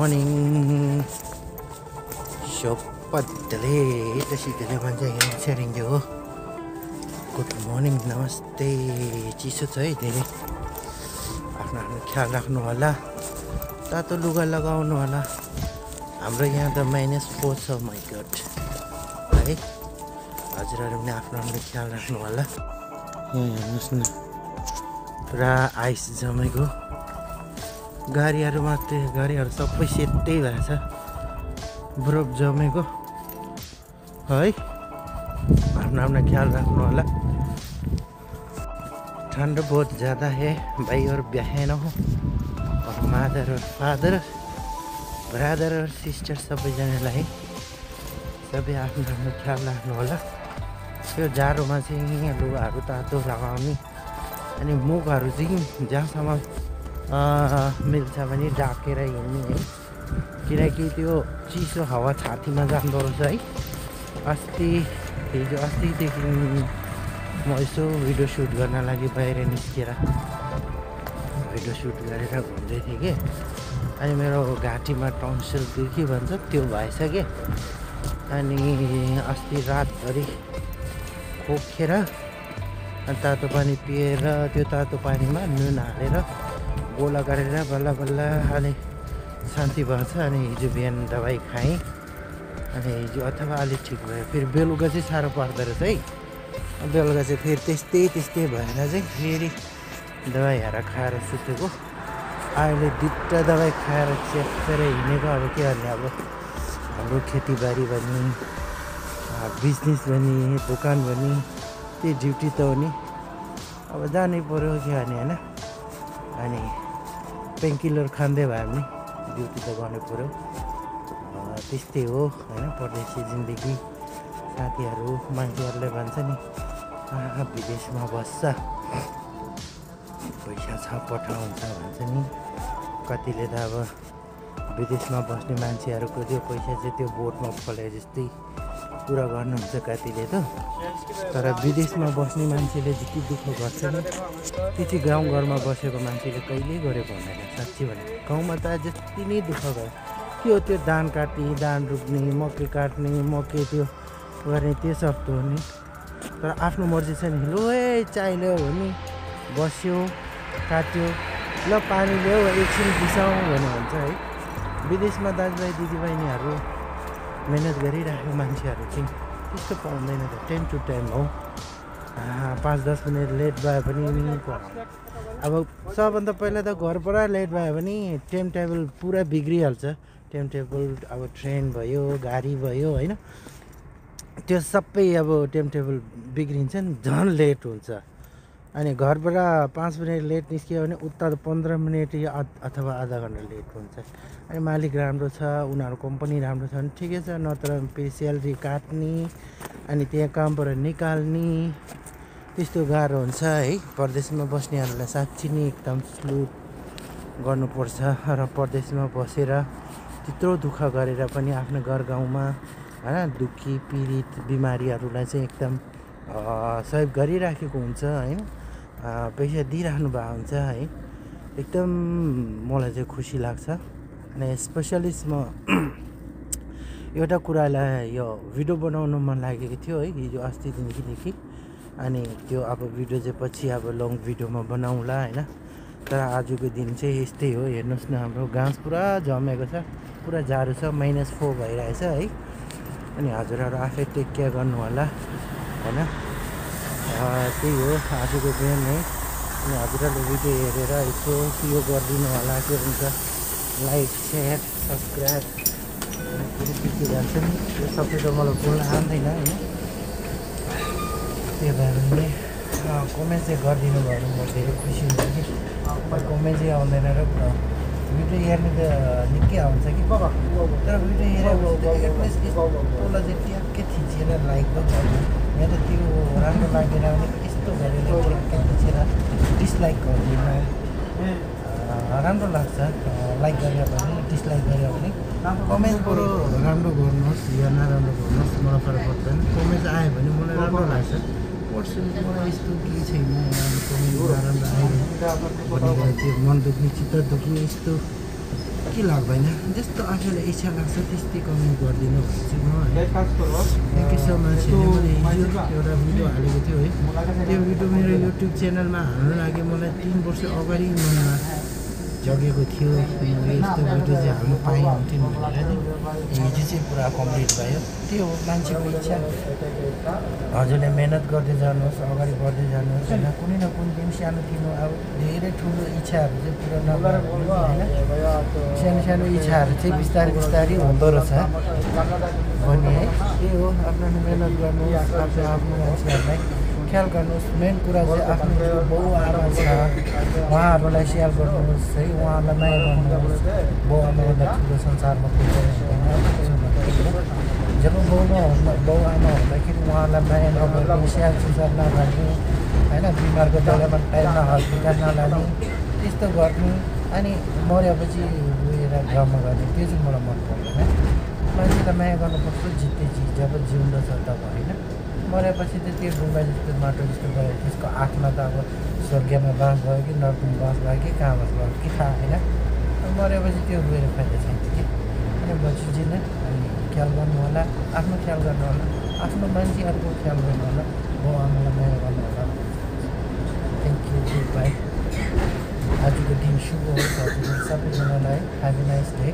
morning. Sopadale, tasikale भन्छ यहाँ सेरिङ्गे हो. गुड मर्निङ, नमस्ते. चिसो छ है धेरै. आफ्नो ख्याल राख्नु होला. तातो लुगा लगाउनु होला. हाम्रो यहाँ त -4 छ. My god. है हजुरहरु पनि आफ्नो ख्याल राख्नु होला. यहाँ हेर्नुस् न. पुरा आइस जमेको. गाडीहरु सबै सेतै भएको छ. बरफ जमेको है. आफ्नो ख्याल रखना होला. ठंड बहुत ज़्यादा है. भाई और बहन हो और मदर और फादर, ब्रदर और सिस्टर सबैजनालाई सबै आफ्नो ख्याल राख्नु होला. यो जाडोमा चाहिँ लुगाहरू तातो लगाउने अनि मुखहरू चाहिँ जहाँसम्म मिल्छ भने ढाकेर हिँड्ने है. किनकि त्यो चिसो हावा छातीमा जाँदो रहेछ है. हिजो अस्तिदेखि म यसो भिडियो सुट गर्न लागि बाहिर निस्केर भिडियो सुट गरेर घुम्दै थिएँ कि. अनि मेरो घाँटीमा टन्सिल के भन्छ त्यो भएछ कि. अनि अस्ति रातभरि खोकेर अनि तातो पानी पिएर त्यो तातो पानीमा नुन हालेर गोला गरेर बल्ल बल्ल अलि शान्ति भएछ. अनि हिजो बिहान दबाई खाएँ. अनि हिजो अथवा अलिक ठिक भयो. फेरि बेलुका चाहिँ साह्रो पर्दो रहेछ है. बेलुका चाहिँ फेरि त्यस्तै भएर चाहिँ फेरि दबाईहरू खाएर सुतेको. अहिले दुईवटा दबाई खाएर चेपेर हिँडेको. अब के गर्ने. अब हाम्रो खेतीबारी भने बिजनेस भने दोकान भने त्यही ड्युटी त हो नि. अब जानै पर्यो के गर्ने होइन. अनि पेनकिलर खाँदै भयो भने ड्युटी त गर्नै पर्यो. त्यस्तै हो होइन. परदेशी जिन्दगी. साथीहरू मान्छेहरूले भन्छ नि विदेशमा बस्छ पैसा छ पठाउँछ भन्छ नि. कतिले त अब विदेशमा बस्ने मान्छेहरूको त्यो पैसा चाहिँ त्यो बोटमा फले जस्तै पुरा गर्नुहुन्छ कतिले त. तर विदेशमा बस्ने मान्छेले चाहिँ के दुःख गर्छ नि त्यो चाहिँ गाउँघरमा बसेको मान्छेले कहिल्यै गरेको हुँदैन. साँच्ची भने गाउँमा त जति नै दुःख गर्यो के हो त्यो धान काट्ने, धान रोप्ने, मकै काट्ने, मकै त्यो गर्ने त्यो सब त हो नि. तर आफ्नो मर्जी छ नि. लो चाय ल्यायो भने बस्यो काट्यो ल पानी ल्याऊ एकछिन बिसाउँ भन्ने हुन्छ है. विदेशमा दाजुभाइ दिदीबहिनीहरू मेहनत गरिरहेको मान्छेहरू चाहिँ त्यस्तो पाउँदैन त. टाइम टु टाइम हो. 5-10 मिनट लेट भयो भने अब सबभन्दा पहिला त घरबाट लेट भयो भने टाइम टेबल पुरा बिग्रिहाल्छ. टाइम टेबल अब ट्रेन भयो गाडी भयो होइन. त्यो सबै अब टाइम टेबल बिग्रिन्छ नि. झन् लेट हुन्छ. अनि घरबाट 5 मिनट लेट निस्क्यो भने उता 15 मिनट या अथवा आधा घन्टा लेट हुन्छ. अनि मालिक राम्रो छ, उनीहरू कम्पनी राम्रो छ भने ठिकै छ. नत्र फेरि स्यालेरी काट्ने अनि त्यहाँ कामबाट निकाल्ने त्यस्तो गाह्रो हुन्छ है. परदेशमा बस्नेहरूलाई साँच्ची नै एकदम स्लो गर्नुपर्छ. र परदेशमा बसेर त्यत्रो दुःख गरेर पनि आफ्नो घर गाउँमा होइन दुःखी पीडित बिमारीहरूलाई चाहिँ एकदम सहयोग गरिराखेको हुन्छ होइन. पैसा दिइराख्नु भएको हुन्छ है. एकदम मलाई चाहिँ खुसी लाग्छ. अनि स्पेसली म एउटा कुरालाई यो भिडियो बनाउनु मन लागेको थियो है हिजो अस्तिदेखि. अनि त्यो अब भिडियो चाहिँ पछि अब लङ भिडियोमा बनाउँला होइन. तर आजको दिन चाहिँ यस्तै हो. हेर्नुहोस् न हाम्रो घाँस पुरा जमेको छ. पुरा जाडो छ. -4 भइरहेछ है. अनि हजुरहरू आफै टेक केयर गर्नु होला होइन. त्यही हो आजको दिन है. अनि हजुरहरूले भिडियो हेरेर यसो यो गरिदिनु होला. के भन्छ लाइक सेयर सब्सक्राइब के जान्छ नि त्यो सबै त मलाई बोल्न आउँदैन होइन. त्यही भएर पनि कमेन्ट चाहिँ गरिदिनु भयो भने म धेरै खुसी हुन्छु कि. कमेन्ट चाहिँ आउँदैन र भिडियो हेर्नु त निकै आउँछ कि. तर भिडियो हेरेर एटलिस्ट तँलाई चाहिँ ट्याक्कै थिचेर लाइक त गर्नु. यहाँ त त्यो राम्रो लागेन भने यस्तो गरेर ट्याक्कै थिचेर डिसलाइक गरिदिनु. राम्रो लाग्छ लाइक गरेर भने डिसलाइक गरेर भने. कमेन्ट बरु राम्रो गर्नुहोस् या नराम्रो गर्नुहोस् मलाई फरक पर्दैन. कमेन्ट आयो भने मलाई राम्रो लाग्छ. पर्सनली मलाई यस्तो केही छैन. कमेन्ट नराम्रो आयो त्यो मन दुख्ने चित्त दुख्ने यस्तो के लाग्दैन जस्तो आफूलाई इच्छा लाग्छ त्यस्तै कमेन्ट गरिदिनु भन्छु म है त्यसो मान्छेले मैले हिजो एउटा भिडियो हालेको थियो है त्यो भिडियो मेरो युट्युब च्यानलमा हाल्नु लागि मलाई 3 वर्ष अगाडि मनमा जगेको थियो मैले यस्तो भिडियो चाहिँ हाल्नु पाएँ हुन्थ्यो भनेर हिजो चाहिँ पुरा कम्प्लिट भयो त्यो हो मान्छेको इच्छा हजुरले मेहनत गर्दै जानुहोस् अगाडि बढ्दै जानुहोस् होइन कुनै न कुनै दिन सानोतिनो अब धेरै ठुलो इच्छाहरू चाहिँ पुरा नभएर होइन सानो सानो इच्छाहरू चाहिँ बिस्तारै बिस्तारै हुँदो रहेछ भने है त्यही हो आफ्नो मेहनत गर्नुहोस् आफ्नो मान्छेहरूलाई ख्याल गर्नुहोस् मेन कुरा चाहिँ आफ्नो जो बाउ आमा छ उहाँहरूलाई स्याहार गर्नुहोस् है उहाँलाई माया गर्नुहोस् बाउ आमाभन्दा ठुलो संसारमा कुनै हुँदैन जब बाउ आमा हुँदाखेरि उहाँलाई माया नगर्ने स्याहार सुसार नगर्ने होइन बिमारको बेलामा टाइममा हस्पिटल नलाने त्यस्तो गर्ने अनि मरेपछि गएर ड्रामा गर्ने त्यो चाहिँ मलाई मन पर्दैन मान्छेलाई माया गर्नुपर्छ जित्दै जब जिउँदो छ तब होइन मरेपछि त त्यो ढुङ्गा जस्तो माटो जस्तो गयो त्यसको आत्मा त अब स्वर्गमा बास भयो कि नर्कमा बास भयो कि कहाँ बास भयो के थाहा होइन मरेपछि त्यो गएर फाइदा छैन कि अनि बचिँदैन अनि ख्याल गर्नु होला आफ्नो ख्याल गर्नु होला आफ्नो मान्छेहरूको ख्याल गर्नु होला बाउ आमालाई माया गर्नु होला थ्याङ्क यू बाई आजको दिन शुभ होस् हजुर सबैजनालाई ह्याभ ए नाइस डे